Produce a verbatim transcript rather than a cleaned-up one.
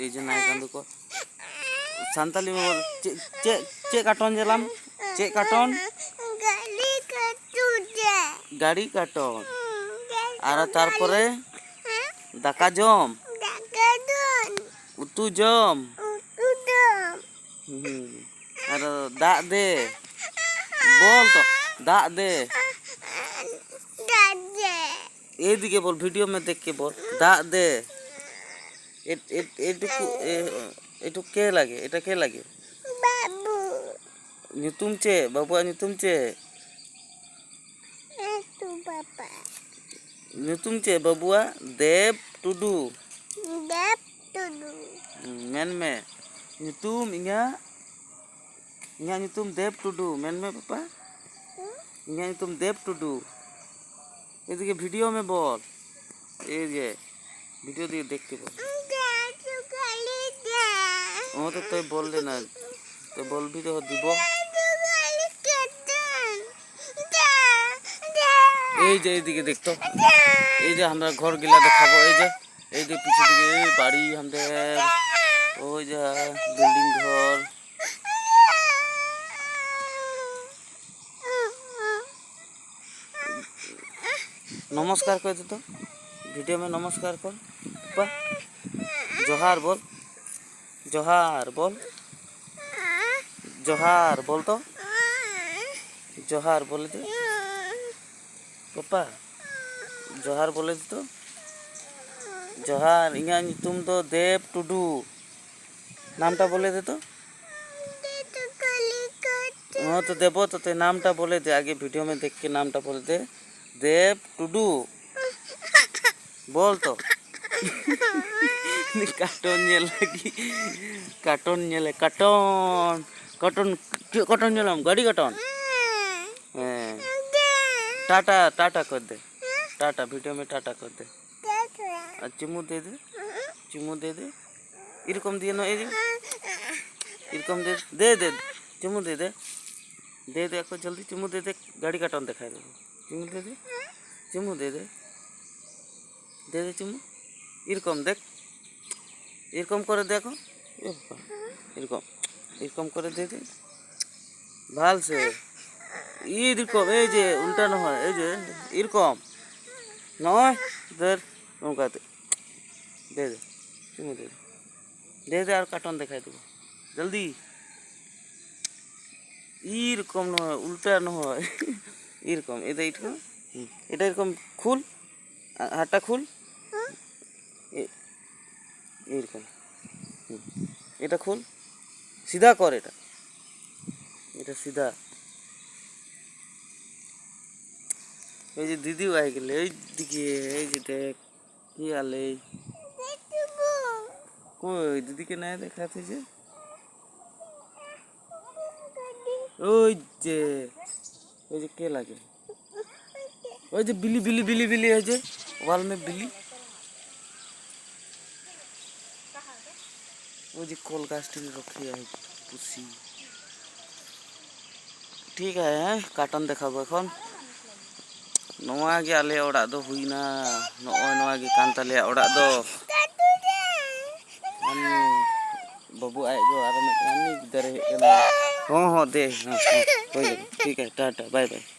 ᱮᱭ ᱡᱮ ᱱᱟᱭ ᱠᱟᱸᱫᱩ ᱠᱚ᱾ ᱥᱟᱱᱛᱟᱞᱤ ᱢᱮ ᱵᱚᱞ᱾ ᱪᱮᱫ, ᱪᱮᱫ, ᱪᱮᱫ ᱠᱟᱴᱚᱱ ᱧᱮᱞᱟᱢ? ᱪᱮᱫ ᱠᱟᱴᱚᱱ? ᱜᱟᱹᱰᱤ ᱠᱟᱴᱚᱱ ᱡᱮ᱾ ᱜᱟᱹᱰᱤ ᱠᱟᱴᱚᱱ᱾ ᱦᱩᱸ, ᱜᱟᱹᱰᱤ ᱟᱨ ᱠᱟᱴᱚᱱ᱾ ᱛᱟᱨᱯᱚᱨᱮ? ᱦᱮᱸ? ᱫᱟᱠᱟ ᱡᱚᱢ᱾ ᱫᱟᱠᱟ ᱡᱚᱢ᱾ ᱩᱛᱩ ᱡᱚᱢ᱾ ᱩᱛᱩ ᱡᱚᱢ᱾ ᱦᱩᱸ᱾ ᱟᱨ ᱫᱟᱜ ᱫᱮ᱾ ᱵᱚᱞ ᱛᱚ, ᱫᱟᱜ ᱫᱮ᱾ ᱫᱟᱜ ᱫᱮ᱾ এইদিকে বল, ভিডিও মে দেখ কে বল। দাগ দে। এ-, এ-, এইটুকু, এ-, এইটুকু কে লাগে? এটা কে লাগে? বাবু। ᱧᱩᱛᱩᱢ ᱪᱮᱫ? ᱵᱟᱹᱵᱩᱣᱟᱜ ᱧᱩᱛᱩᱢ ᱪᱮᱫ? ᱮ ᱛᱩ ᱵᱟᱵᱟ᱾ ᱧᱩᱛᱩᱢ ᱪᱮᱫ ᱵᱟᱹᱵᱩᱣᱟᱜ? ᱫᱮᱵ ᱴᱩᱰᱩ᱾ ᱫᱮᱵ ᱴᱩᱰᱩ᱾ ᱦᱩᱸ, ᱢᱮᱱ ᱢᱮ᱾ ᱧᱩᱛᱩᱢ ᱤᱧᱟᱹᱜ, ᱤᱧᱟᱹᱜ ᱧᱩᱛᱩᱢ ᱫᱮᱵ ᱴᱩᱰᱩ᱾ ᱢᱮᱱ ᱢᱮ ᱯᱟᱯᱟ᱾ ᱦᱩᱸ? ᱤᱧᱟᱹᱜ ᱧᱩᱛᱩᱢ ᱫᱮᱵ ᱴᱩᱰᱩ᱾ ᱮᱭᱫᱤᱠᱮ ᱵᱷᱤᱰᱤᱭᱳ ᱢᱮ ᱵᱚᱞ᱾ ᱮᱭ ᱡᱮ, ᱵᱷᱤᱰᱤᱭᱳ ᱫᱤᱠᱮ ᱫᱮᱠᱷ ᱠᱮ ᱵᱚᱞ᱾ ᱚ, ᱛᱚ ᱛᱚᱭ ᱵᱚᱞ ᱞᱮᱱᱟ᱾ ᱛᱚ ᱵᱚᱞ ᱵᱷᱤᱰᱤᱭᱳ ᱫᱤᱵᱚ᱾ ᱮᱭ ᱡᱮ, ᱮᱭᱫᱤᱠᱮ ᱫᱮᱠᱷ ᱛᱚ᱾ এই যে আমরা ঘর গিলা দেখাবো, এই যে, এই যে পিছু দিকে এই বাড়ি আমাদের, ওই যে বিল্ডিং ঘর। নমস্কার করে দে তো, ভিডিও মে নমস্কার কর। বাহ। জোহার বল। ᱡᱚᱦᱟᱨ ᱵᱚᱞ᱾ ᱡᱚᱦᱟᱨ ᱵᱚᱞ ᱛᱚ᱾ ᱡᱚᱦᱟᱨ ᱵᱚᱞ ᱫᱮ᱾ ᱯᱟᱯᱟ, ᱡᱚᱦᱟᱨ ᱵᱚᱞᱮ ᱫᱮ ᱛᱚ᱾ ᱡᱚᱦᱟᱨ, ᱤᱧᱟᱹᱜ ᱧᱩᱛᱩᱢ ᱫᱚ ᱫᱮᱵ ᱴᱩᱰᱩ᱾ ᱱᱟᱢᱴᱟ ᱵᱚᱞᱮ ᱫᱮ ᱛᱚ᱾ ᱦᱚᱸ ᱛᱚ ᱫᱮᱵᱚ ᱛᱚ ᱛᱮ ᱱᱟᱢᱴᱟ ᱵᱚᱞᱮ ᱫᱮ, ᱟᱜᱮ ᱵᱷᱤᱰᱤᱭᱳ ᱢᱮ ᱫᱮᱠᱷ ᱠᱮ ᱱᱟᱢᱴᱟ ᱵᱚᱞᱮ ᱫᱮ᱾ ᱫᱮᱵ ᱴᱩᱰᱩ᱾ ᱵᱚᱞ ᱛᱚ᱾ ᱠᱟᱴᱚᱱ ᱧᱮᱞ ᱞᱟᱹᱜᱤᱫ᱾ ᱠᱟᱴᱚᱱ ᱧᱮᱞᱮ, ᱠᱟᱴᱚᱱ᱾ ᱠᱟᱴᱚᱱ, ᱪᱮᱫ ᱠᱟᱴᱚᱱ ᱧᱮᱞᱟᱢ? ᱜᱟᱹᱰᱤ ᱠᱟᱴᱚᱱ? ᱦᱮᱸ᱾ ᱴᱟᱴᱟ, ᱴᱟᱴᱟ ᱠᱚᱨ ᱫᱮ᱾ ᱴᱟᱴᱟ, ᱵᱷᱤᱰᱤᱭᱳ ᱢᱮ ᱴᱟᱴᱟ ᱠᱚᱨ ᱫᱮ᱾ ᱟᱨ ᱪᱩᱢᱩ ᱫᱮ ᱫᱮ᱾ ᱪᱩᱢᱩ ᱫᱮ ᱫᱮ᱾ ᱮᱨᱚᱠᱚᱢ ᱫᱤᱭᱮ ᱱᱚᱜᱼᱚᱭ ᱫᱮ᱾ ᱮᱨᱚᱠᱚᱢ ᱫᱮ, ᱫᱮ ᱫᱮ᱾ ᱪᱩᱢᱩ ᱫᱮ ᱫᱮ᱾ ᱫᱮ ᱫᱮ, ᱟᱠᱚ ᱡᱚᱞᱫᱤ ᱪᱩᱢᱩ ᱫᱮ ᱫᱮ᱾ ᱜᱟᱹᱰᱤ ᱠᱟᱴᱚᱱ ᱫᱮᱠᱷᱟᱭ ᱫᱮ᱾ ᱪᱩᱢᱩ ᱫᱮ ᱫᱮ᱾ ᱪᱩᱢᱩ ᱫᱮ ᱫᱮ᱾ ᱫᱮ ᱫᱮ ᱪᱩᱢᱩ᱾ ᱮᱨᱚᱠᱚᱢ ᱫᱮᱠᱷ᱾ এরকম করে দেখো। এরকম, এরকম, এরকম করে দিয়ে দে। ভালসে। এইরকম, এই যে উল্টা নহয়, এই যে এরকম। নহয়, ধর, ᱚᱱᱠᱟᱛᱮ। দে দে, চুমু দে দে। দে দে, আর কার্টুন দেখাই দেবো। জলদি। এইরকম নহয়, উল্টা নহয়। এরকম, এটা এরকম। হুম, এটা এরকম খুল। আ-, হাতটা খুল। এ-, এইরকম। হুম। এটা খোল। সিধা কর এটা। এটা সিধা। এই যে দিদিও আই গেলে, এই দিকে, এই যে দেখ, কি আলে। কই দিদিকে নাই দেখাতে যে? ওই যে, ওই যে কে লাগে? ওই যে বিলি, বিলি, বিলি, বিলি, ওই যে ওয়াল মে বিলি। ওই যে কল গাছটি রক্ষে আছে, পুষি। ঠিক আছে, হ্যাঁ, কার্টুন দেখাবো এখন। ᱱᱚᱣᱟ ᱜᱮ ᱟᱞᱮ ᱚᱲᱟᱜ ᱫᱚ ᱦᱩᱭᱱᱟ᱾ ᱱᱚᱜᱼᱚᱭ ᱱᱚᱣᱟ ᱜᱮ ᱠᱟᱱ ᱛᱟᱞᱮᱭᱟ ᱚᱲᱟᱜ ᱫᱚ᱾ ᱟᱢ ᱵᱟᱹᱵᱩ ᱟᱡ ᱜᱚ ᱟᱨ ᱢᱤᱫᱴᱟᱝ ᱩᱱᱤ ᱜᱤᱫᱟᱹᱨ ᱦᱮᱡ ᱠᱟᱱᱟ᱾ ᱦᱚᱸ, ᱦᱚᱸ, ᱫᱮ, ᱦᱚᱸ, ᱦᱚᱸ, ᱦᱩᱭ ᱠᱟᱱᱟ᱾ ᱴᱷᱤᱠ ᱟᱪᱷᱮ, ᱴᱟᱴᱟ, ᱵᱟᱭ ᱵᱟᱭ᱾